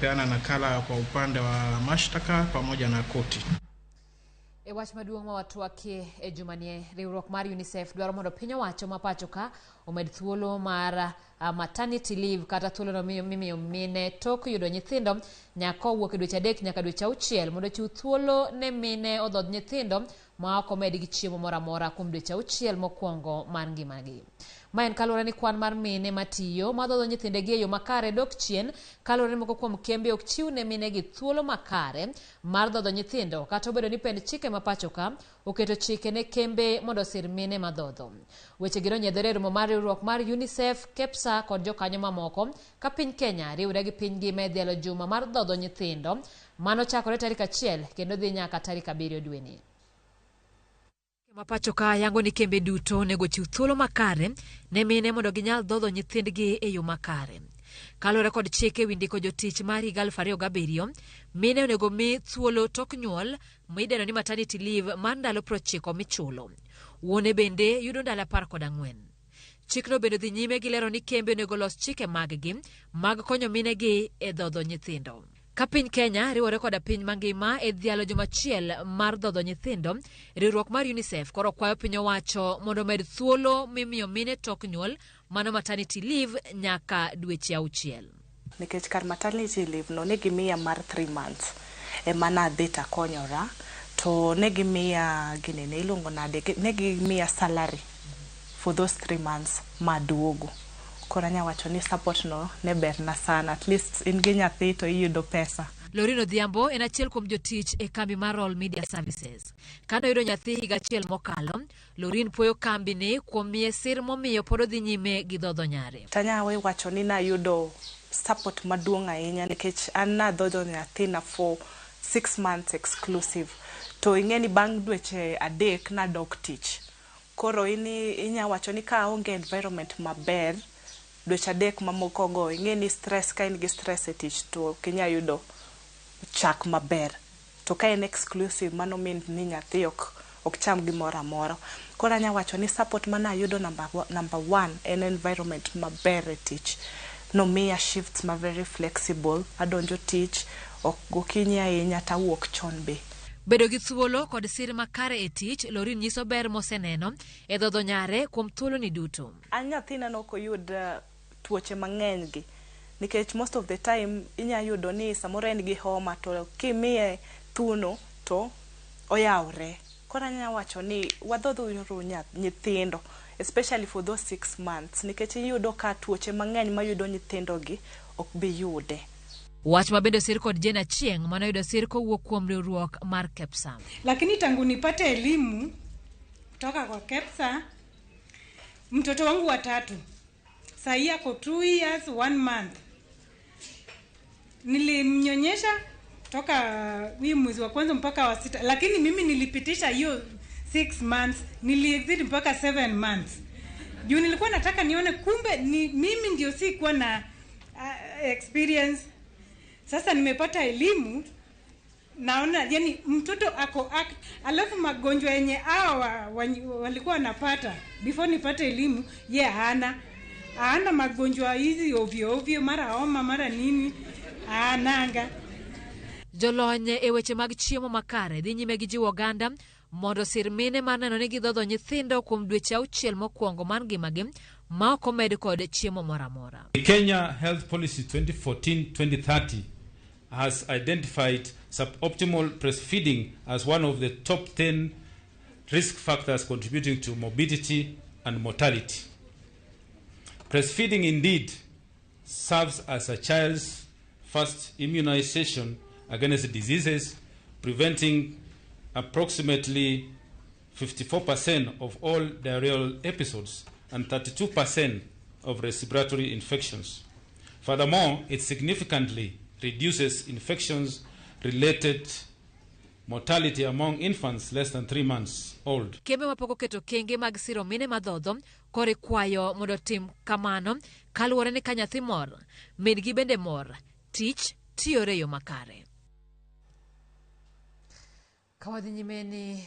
Tutapeana nakala kwa upande wa mashtaka pamoja na koti. E wach maduong' ma watwakie e jumani, riwruok mar UNICEF dwaro mondo piny owacho ma pacho ka omed thuolo mar maternity leave kata thuolono mimiyo mine tok yudo nyithindo nyaka owuok e dweche 3 nyaka dweche 6 mondo ochiw thuolo ne mine odhodh nyithindo ma ok omedgi chiemo moro amora kuom dweche 6 mokwongo mar ngimagi. Ma en kaluwore ni kwan mar mine matiyo madhodho nyithindegi e yo makare dok chien kaluwore ni moko kuom kembe ok chiw ne minegi thuolo makare mar dhodho nyithindo kata obedo ni pend chike ma pacho ka oketo chike ne kembe mondo osir mine madhodho. Wechegi nonyiedhore e romo mar riwruok mar UNICEF, KEPSA kod jokanyo mamoko ka piny Kenya riwre gi piny ngima e dhialo juma mar dhodho nyithindo mano chakore tarik 1 kendo dhi nyaka tarik 7 dweni. Ma pacho ka yango ni kembe duto onego chiw thuolo makare ne mine mondo ginyal dhodho nyithindgi e yo makare. Kaluwore kod chike ewi ndiko jotich mar higa 2007, mine onego mi thuolo tok nyuol midendo ni maternity leave mar ndalo 90 michulo. Wuone bende yudo ndalo 14. Chikno bende dhi nyime gi lero ni kembe onego los chike maggi mag konyo minegi e dhodho nyithindo. Ka piny Kenya riwore koda piny mangima e dhialo juma achiel mar dhodho nyithindo, riwruok mar UNICEF koro kwayo piny owacho mondo omed thuolo mimiyo mine tok nyuol mano maternity leave nyaka dweche 6. Nikech kar maternity leave no ne gimiya mar 3 months ema nadhi takonyora to ne gimiya ginene iluongo nade ne gimiya salary for those 3 months maduogo. Koro anya wacho ni support no ne berna sana, at least in gi nyathi to iyudo pesa. Lorin Odhiambo en achiel kuom jotich e kambi mar Roll Media Services. Kane oyudo nyathi higa achiel mokalo, Lorin puoyo kambi ni kuom miye sir momiyo pod odhi nyime gi dhodho nyare. Tanya wacho ni nayudo support maduong' ahinya nikech an nadhodho nyathina for 6 months exclusive. To ing'e ni bang' dweche 3 nadok tich. Koro inya wacho ni ka aonge environment maber dweche 3 mamoko go ing'e ni stress ka in gi stress e tich to ok inya yudo chak maber. To ka en exclusive mano mean ni nyathi ok cham gimoro amora. Koro anya wacho ni support manayudo number 1 en environment maber e tich. Nomiya shifts ma very flexible, adonjo tich, ok gokinyi ahinya tawuok chon be. Bedo gi thuolo kod sir makare e tich, Lorin nyiso ber moseneno e dhodho nyare kuom thuoloni duto. An nyathina nok oyud tuoche mang'eny gi nikech most of the time inya yudo ni samoro en gi homa to kimiye thuno to oyawre. Koro anya wacho ni wadhodho nyithindo especially for those 6 months nikech iyudo ka tuoche mang'eny mayudo nyithindo gi ok bi yude. Wach ma bende osir kod Jane Achieng' manoyudo sir kowuok kuom riwruok mar KEPSA. Lakini tangu nipate elimu kutoka kwa KEPSA, mtoto wangu wa 3 sahi ako 2 years 1 month. Nilimnyonyesha toka hii mwezi wa kwanza mpaka wa 6, lakini mimi nilipitisha hiyo 6 months, niliexceed mpaka 7 months. Juu nilikuwa nataka nione kumbe ni mimi ndio sikuwa na experience. Sasa nimepata elimu, naona yani mtoto ako alafu magonjwa yenye hawa walikuwa wanapata before nipate elimu, ye hana magonjwa hizi ovyo ovyo, mara homa mara nini, hananga. Jolony e weche mag chiemo makare dhi nyime gi jiwo oganda mondo osir mine mar neno ni gidhodho nyithindo kuom dweche 6 mokwongo mar ngimagi ma ok omed kod chiemo moro amora. The Kenya Health Policy 2014-2030 has identified suboptimal breastfeeding as one of the top 10 risk factors contributing to morbidity and mortality. Breastfeeding indeed serves as a child's first immunization against diseases, preventing approximately 54% of all diarrheal episodes and 32% of respiratory infections. Furthermore, it significantly reduces infections-related mortality among infants less than 3 months old. Kembe mapok oketo kenge mag siro mine madhodho koro ikwayo mondo otim kamano kaluwore ni ka nyathi mor, min-gi bende mor, tich tiyore e yo makare. Ka wadhi nyime ni